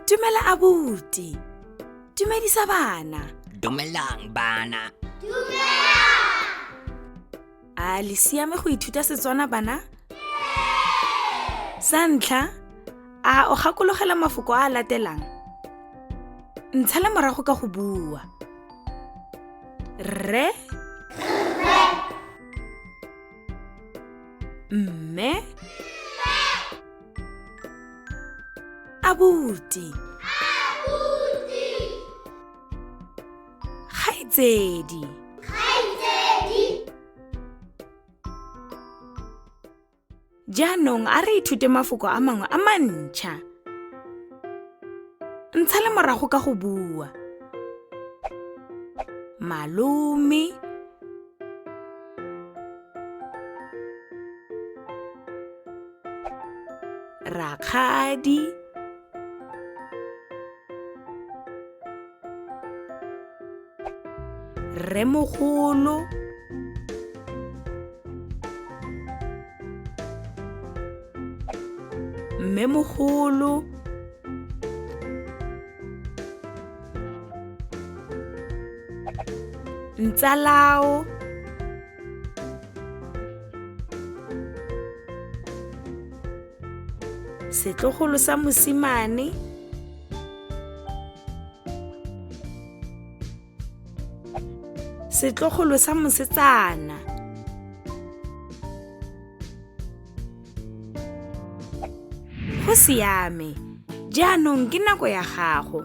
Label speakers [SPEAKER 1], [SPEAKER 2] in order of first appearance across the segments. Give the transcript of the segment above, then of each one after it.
[SPEAKER 1] Dumela abuti. Dumedisa bana.
[SPEAKER 2] Dumelang bana.
[SPEAKER 1] A le siame go ithuta Setswana bana? Sa ntlha, a o gakologela mafoko a a latelang? Ntshala morago ka go bua. Rre. Mme. Abuti. Kgaitsedi. Jaanong a re ithute mafoko a mangwe a mantšha. Ntsha le morago ka go bua. Malome. Rakgadi. Rremogolo. Mmemogolo. Ntsalao. Setlogolo sa mosimane. Setlogolo sa mosetsana. Go siame, jaanong ke nako ya gago.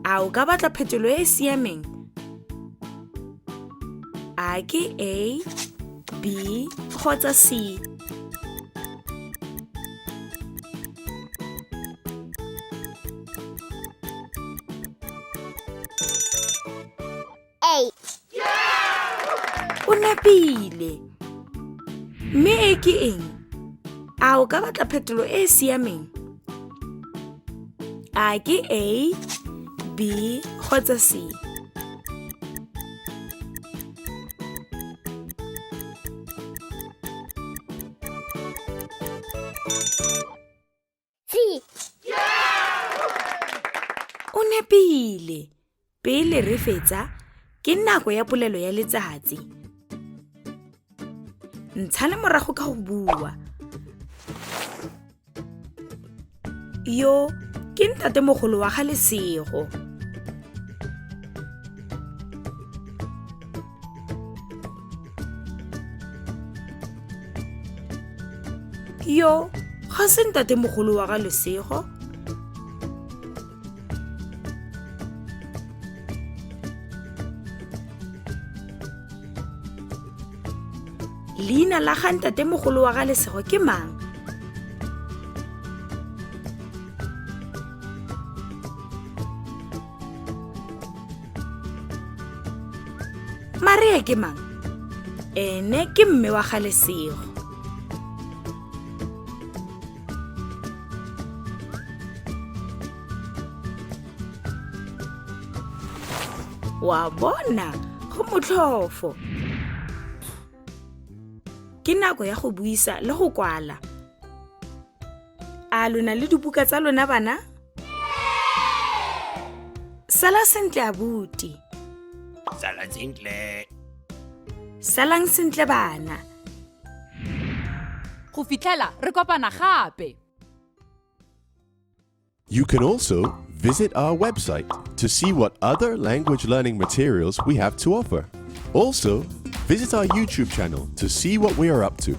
[SPEAKER 1] A o ka batla phetolo e e siameng? A ke A, B kgotsa C?
[SPEAKER 3] A.
[SPEAKER 1] O nepile. Mme e ke eng? A o ka batla phetolo e e siameng? A ke A, B kgotsa C?
[SPEAKER 3] C.
[SPEAKER 1] O nepile. Pele re fetsa, ke nako ya polelo ya letsatsi. Ntsha le morago ka go bua. Yo ke ntatemogolo wa ga Lesego. Yo ga se ntatemogolo wa ga Lesego. Leina la ga ntatemogolo wa ga Lesego ke mang? Maria ke mang? Ene ke mme wa ga Lesego. Wa bona, go motlhofo. Ke nako ya go buisa le go kwala. A lona le dibuka tsa lona bana? Sala sentle abuti.
[SPEAKER 2] Sala sentle.
[SPEAKER 1] Salang sentle bana.
[SPEAKER 4] Go fitlhela re kopana gape.
[SPEAKER 5] You can also visit our website to see what other language learning materials we have to offer. Also, visit our YouTube channel to see what we are up to.